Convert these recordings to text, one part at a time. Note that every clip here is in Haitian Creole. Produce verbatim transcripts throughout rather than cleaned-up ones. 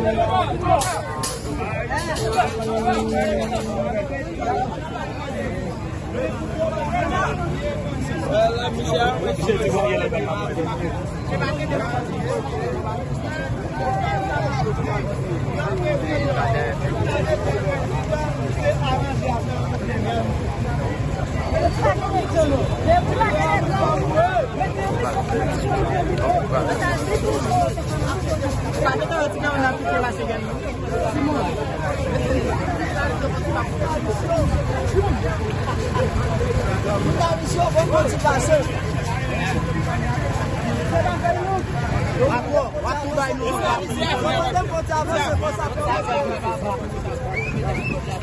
W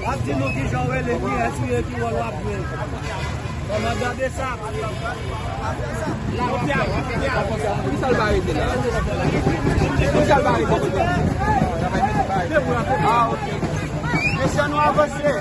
ap di nou kijan w rele, ki entire, ki wòl w ap jwe. Kòman gade sa? Poukisa l pa rete la? Poukisa l pa rete kote? Ah, ok. Mesye, nou avanse.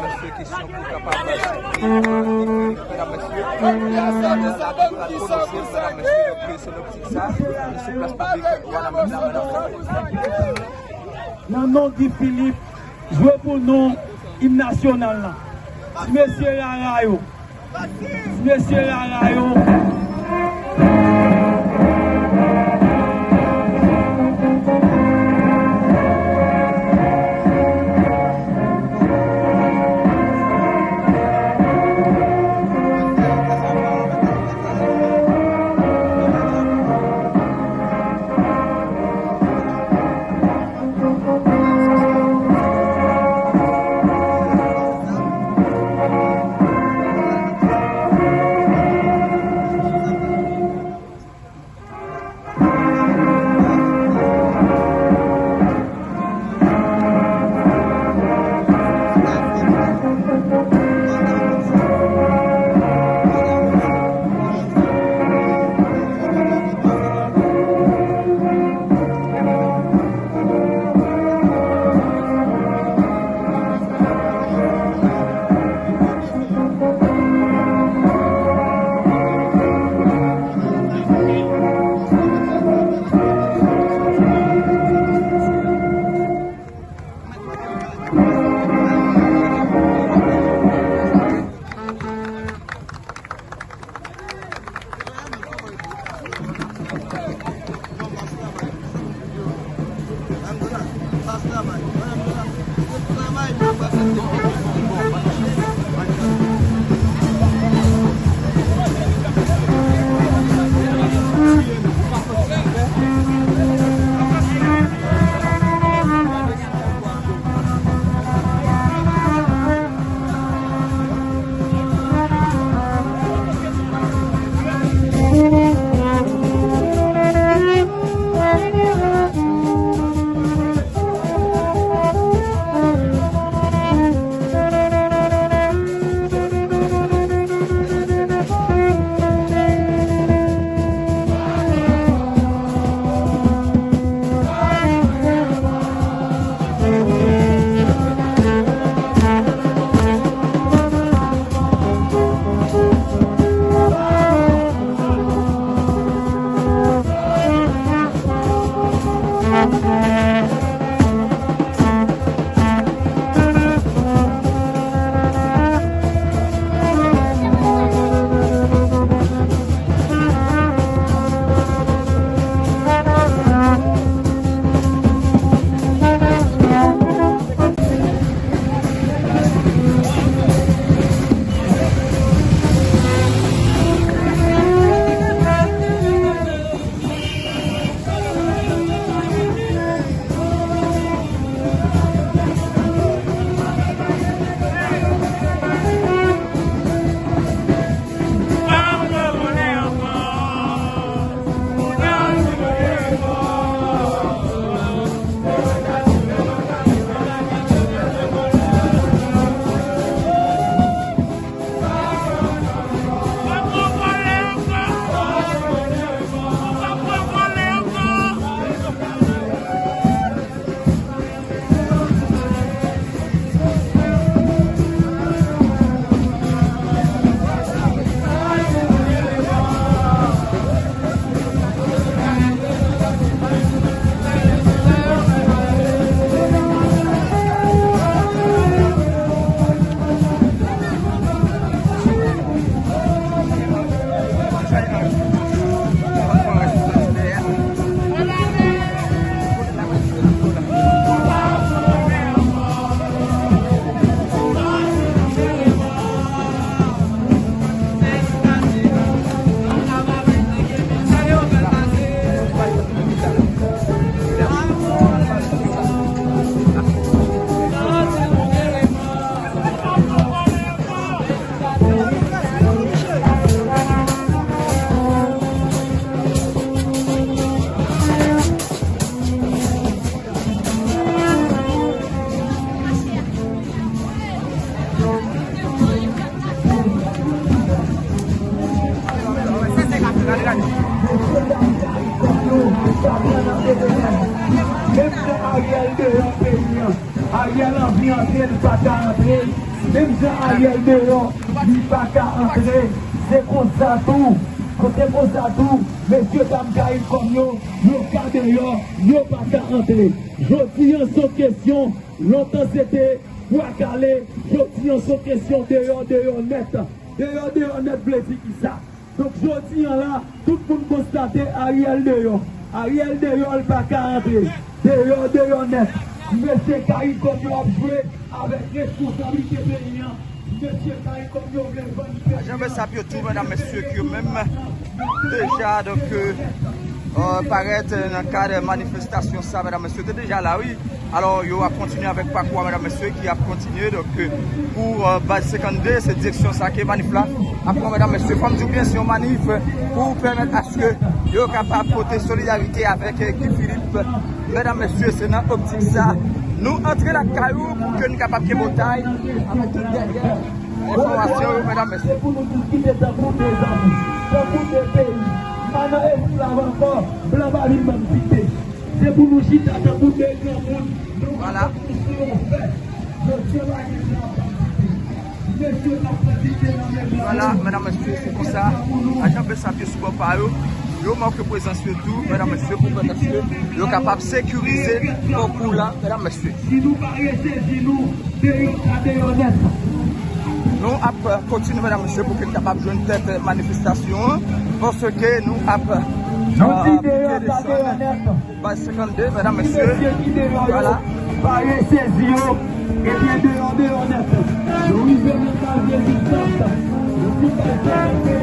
Mesye, kesyon pou kapab. Medam, mesye, medam, mesye, donk, se nan optik sa, nou sou plas piblik, wana menm la, wana menm. Nan non Guy Philippe, jwe pou nou im nasyonal la. Ti mesye rara yo. Ti mesye rara yo. Ariel anvi antre, li pa ka antre. Menm jan Ariel deyò, li pa ka antre. Se konsa tou, se konsa tou, mesye dam Kayikòm yo, yo ka deyò, yo pa ka antre. Jodi an se yon kesyon, lontan se te bwa kale, jodi an se yon kesyon deyò, deyò nèt. Deyò, deyò nèt vle di kisa? Donk, jodi an la, tout moun konstate Ariel deyò. Ariel deyò, l pa ka antre. Deyò, deyò nèt. Mesye Kayikòm yo ap jwe avèk responsablite peyi an. Mesye Kayikòm yo vle vann peyi an. Ajan Bèsap yo tou, medam, mesye, ki yo menm deja, donk, euh, euh, parèt nan kad manifestasyon sa, medam, mesye, te deja la, wi. Alò, yo ap kontinye avèk pakou a, medam, mesye, ki ap kontinye. Donk, euh, pou, euh, baz senkannde, se direksyon sa ke manif la ap pran, medam, mesye. Fò m di w byen, se yon manif pou pèmèt aske yo kapab pote solidarite avèk, euh, Guy Philippe. Medam, mesye, se nan optik sa nou antre lakay ou pou ke nou kapab gen botay avèk tout dèyè enfòmasyon yo, medam, mesye. Se pou nou diskite tankou de zanmi, tankou de peyi. Pa nan esklav ankò, blan pa vin ban m dikte. Se pou nou chita tankou de granmoun, nou konprann misyon yo fè. Jodi a pa gen blan k ap ban m dikte. Mesye k ap fè dikte nan men blan yo. Vwala, medam, mesye, se konsa. Ajan Bèsap yo sou bò pa yo. Yo make prezans yo tou, medam, mesye, pou pèmèt ke yo kapab sekirize pakou la, medam, mesye. Si nou pa resezi nou, deyò sa deyò nèt. Nou ap, euh, kontinye, medam, mesye, pou ke n kapab jwenn tèt, euh, manifestasyon an, paske nou ap, euh, aplike desann baz senkannde, medam, mesye. Vwala. Pa resezi yo, ebyen deyò, deyò nèt. Nou rive nan baz rezistans. Nou di baz senkannde.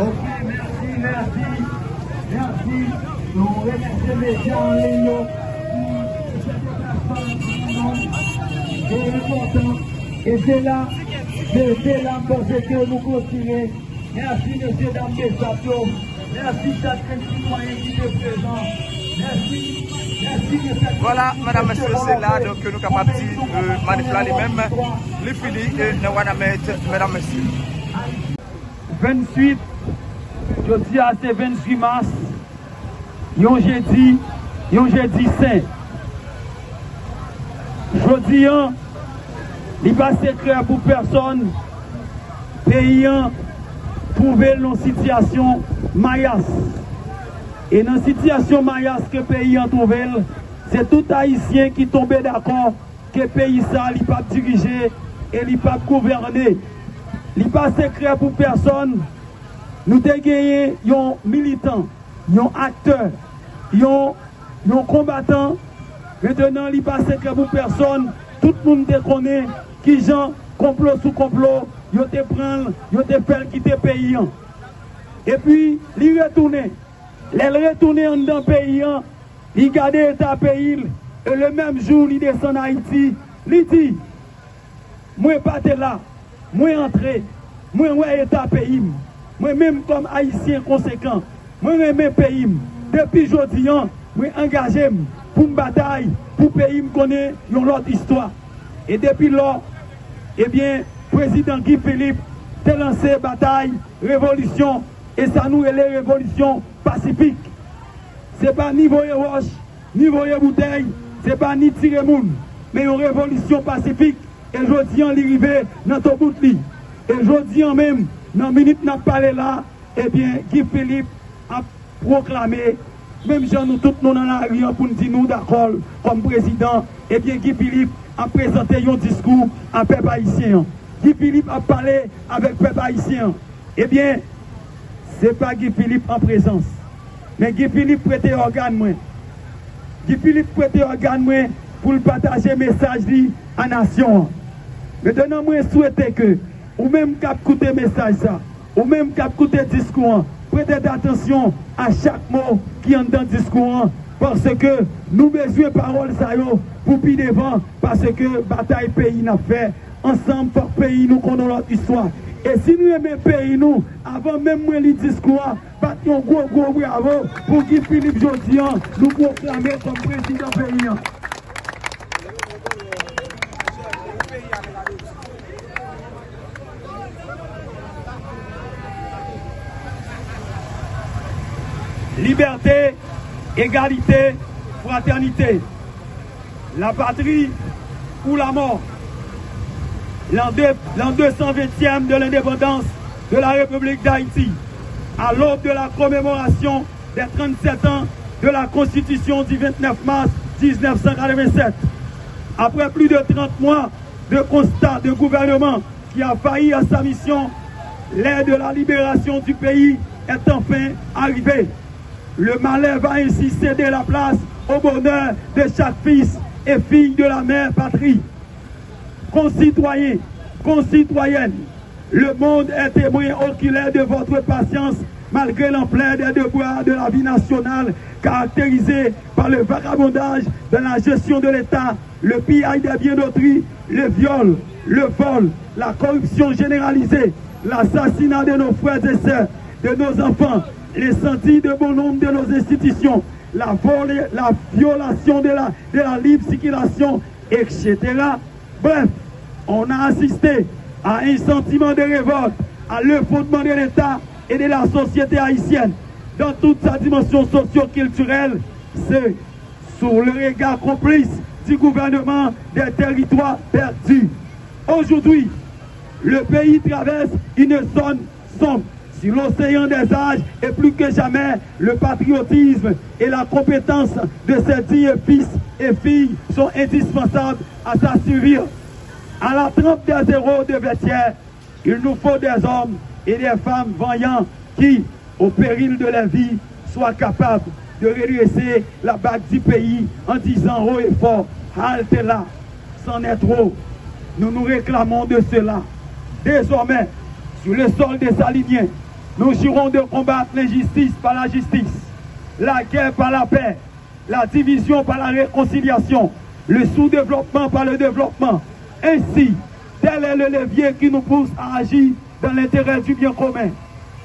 Ok, mèsi, mèsi, mèsi. Nou remèsye medya an liy yo pou se deplasman nan non. Se enpòtan. E se la, se, se la m panse ke nou kontinye. Mèsi, mesye dam Bèsap yo. Mèsi chak grenn sitwayen ki te prezan. Mèsi, mèsi, mesye. Vwala, medam, mesye, se la, donk, nou kapab di, euh, manif la li menm, li fini, e nan Wanament, medam, mesye. Venntuit, jodi a se venntuit mas, yon jedi, yon jedi sen. Jodi an, li pa sekrè pou pèsonn, peyi an twouve l nan sitiyasyon mayas. E nan sitiyasyon mayas ke peyi an twouve l, se tout Ayisyen ki tonbe dakò ke peyi sa li p ap dirije e li p ap gouvène. Li pa sekrè pou pèsonn, nou te genyen yon militan, yon aktè, yon, yon konbatan. Mentnan, li pa sekrè pou pèsonn, tout moun te konnen kijan konplo sou konplo yo te pran l, yo te fè l kite peyi an. Epi, li retounen. Lè l retounen anndan peyi an, li gade eta peyi l, e le menm jou li desann Ayiti, li di, mwen pa te la, mwen antre, mwen wè eta peyi m. Mwen menm kòm Ayisyen konsekan, mwen renmen peyi m. Depi jodi an, mwen angaje m pou m batay pou peyi m konnen yon lòt istwa. E depi lò, ebyen, prezidan Guy Philippe te lanse batay revolisyon, e sa nou rele revolisyon pasifik. Se pa ni voye wòch, ni voye boutèy, se pa ni tire moun, men yon revolisyon pasifik. E jodi an, li rive nan to bout li. E jodi an menm, nan minit n ap pale la, ebyen, Guy Philippe ap pwoklame, menm jan nou tout nou nan lari an pou n di nou dakò l kòm prezidan, ebyen, Guy Philippe ap prezante yon diskou a pèp ayisyen an. Guy Philippe ap pale avèk pèp ayisyen an. Ebyen, se pa Guy Philippe an prezans. Men Guy Philippe prete ògàn mwen. Guy Philippe prete ògàn mwen pou l pataje mesaj li a nasyon an. Mentnan, mwen swete ke ou menm k ap koute mesaj sa, ou menm k ap koute diskou an, prete atansyon a chak mo ki anndan diskou an, paske nou bezwen pawòl sa yo pou pi devan, paske batay peyi n ap fè ansanm, fòk peyi nou konn yon lòt istwa. E si nou renmen peyi nou, avan menm mwen li diskou an, bat yon gwo, gwo bravo pou Guy Philippe jodi an, nou pwoklame kòm prezidan peyi an. Liberté, égalité, fraternité. La patrie ou la mort. L'an deux, l'an deux cent vingtième de l'indépendance de la République d'Haïti, à l'aube de la commémoration des trente-sept ans de la Constitution du vingt-neuf mars dix-neuf cent quatre-vingt-sept. Après plus de trente mois de constat de gouvernement qui a failli à sa mission, l'heure de la libération du pays est enfin arrivée. Le malheur va ainsi céder la place au bonheur de chaque fils et fille de la mère patrie. Concitoyens, concitoyennes, le monde est témoin oculaire de votre patience malgré l'ampleur des déboires de la vie nationale caractérisée par le vagabondage dans la gestion de l'État, le pillage des biens d'autrui, le viol, le vol, la corruption généralisée, l'assassinat de nos frères et sœurs, de nos enfants, l'incendie de bon nombre de nos institutions, la, vol- la violation de la, de la libre circulation, et cetera. Bref, on a assisté à un sentiment de révolte à l'effondrement de l'État et de la société haïtienne dans toute sa dimension socio-culturelle. C'est sous le regard complice du gouvernement des territoires perdus. Aujourd'hui, le pays traverse une zone sombre. Sur l'océan des âges, et plus que jamais, le patriotisme et la compétence de ces dignes fils et filles sont indispensables à sa survie. À la trempe des héros de Vertières, il nous faut des hommes et des femmes vaillants qui, au péril de leur vie, soient capables de redresser la barque du pays en disant haut et fort : halte là, c'en est trop. Nous nous réclamons de cela. Désormais, sur le sol dessalinien, nous jurons de combattre l'injustice par la justice, la guerre par la paix, la division par la réconciliation, le sous-développement par le développement. Ainsi, tel est le levier qui nous pousse à agir dans l'intérêt du bien commun.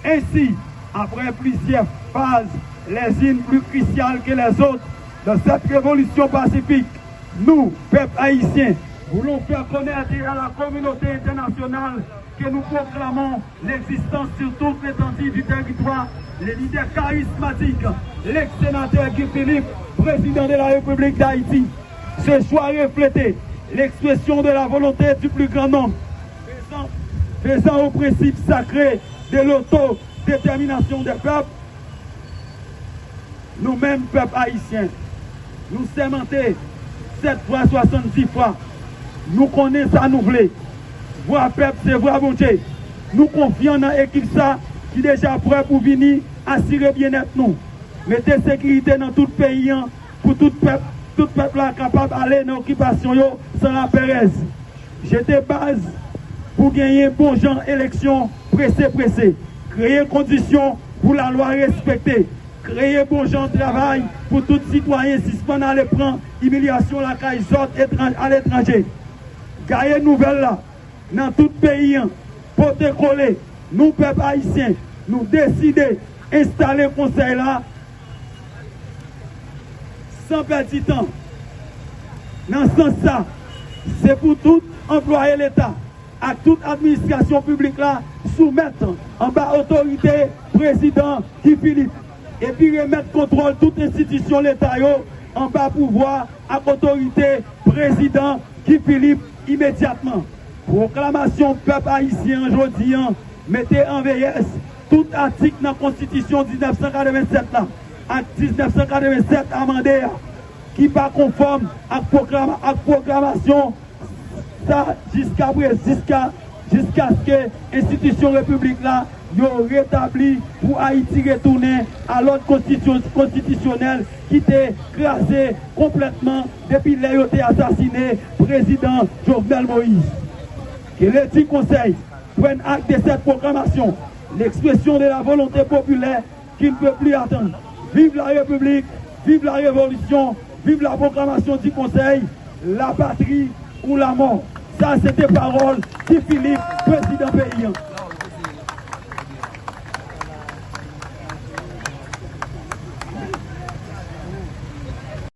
Ainsi, après plusieurs phases, les unes plus cruciales que les autres, dans cette révolution pacifique, nous, peuple haïtien, voulons faire connaître à la communauté internationale que nous proclamons l'existence sur toute l'étendue du territoire le leader charismatique, l'ex-sénateur Guy Philippe, président de la République d'Haïti. Ce choix reflète l'expression de la volonté du plus grand nombre, faisant, faisant au principe sacré de l'autodétermination des peuples. Nou menm pèp ayisyen, nou sèmante sèt fwa, swasanndis fwa. Nou konnen sa nou vle. Vwa pèp se vwa Bondye. Nou konfyan nan ekip sa ki deja prè pou vini asire byennèt nou. Mete sekirite nan tout peyi an pou tout pèp, tout pèp la kapab ale nan okipasyon yo san lapèrèz. Jete baz pou genyen bon jan eleksyon prese prese. Kreye kondisyon pou lalwa respekte. Kreye bon jan travay pou tout sitwayen sispann ale pran imilyasyon lakay zòt etran- aletranje. Gaye nouvèl la nan tout peyi an. Pote kole, nou pèp ayisyen, nou deside enstale konsèy la san pèdi tan. Nan sans sa, se pou tout anplwaye Leta ak tout administrasyon piblik la soumèt anba otorite Prezidan Guy Philippe, epi remèt kontwòl tout enstitisyon Leta yo anba pouvwa ak otorite Prezidan Guy Philippe imedyatman. Pwoklamasyon pèp ayisyen an jodi an mete an veyès tout atik nan Konstitisyon diznèf san katrevennsèt la ak diznèf san katrevennsèt amande a, ki pa konfòm ak pwoklama- ak pwoklamasyon sa jiska pre- jiska jiskaske enstitisyon repiblik la yo retabli pou Ayiti retounen a lòd konstitisyon- konstitisyonèl ki te kraze konplètman depi lè yo te asasine prezidan Jovenel Moïse. Que le dit Conseil prenne acte de cette proclamation, l'expression de la volonté populaire qui ne peut plus attendre. Vive la République, vive la Révolution, vive la proclamation du Conseil, la patrie ou la mort. Sa se te pawòl Ti Filip, prezidan peyi an.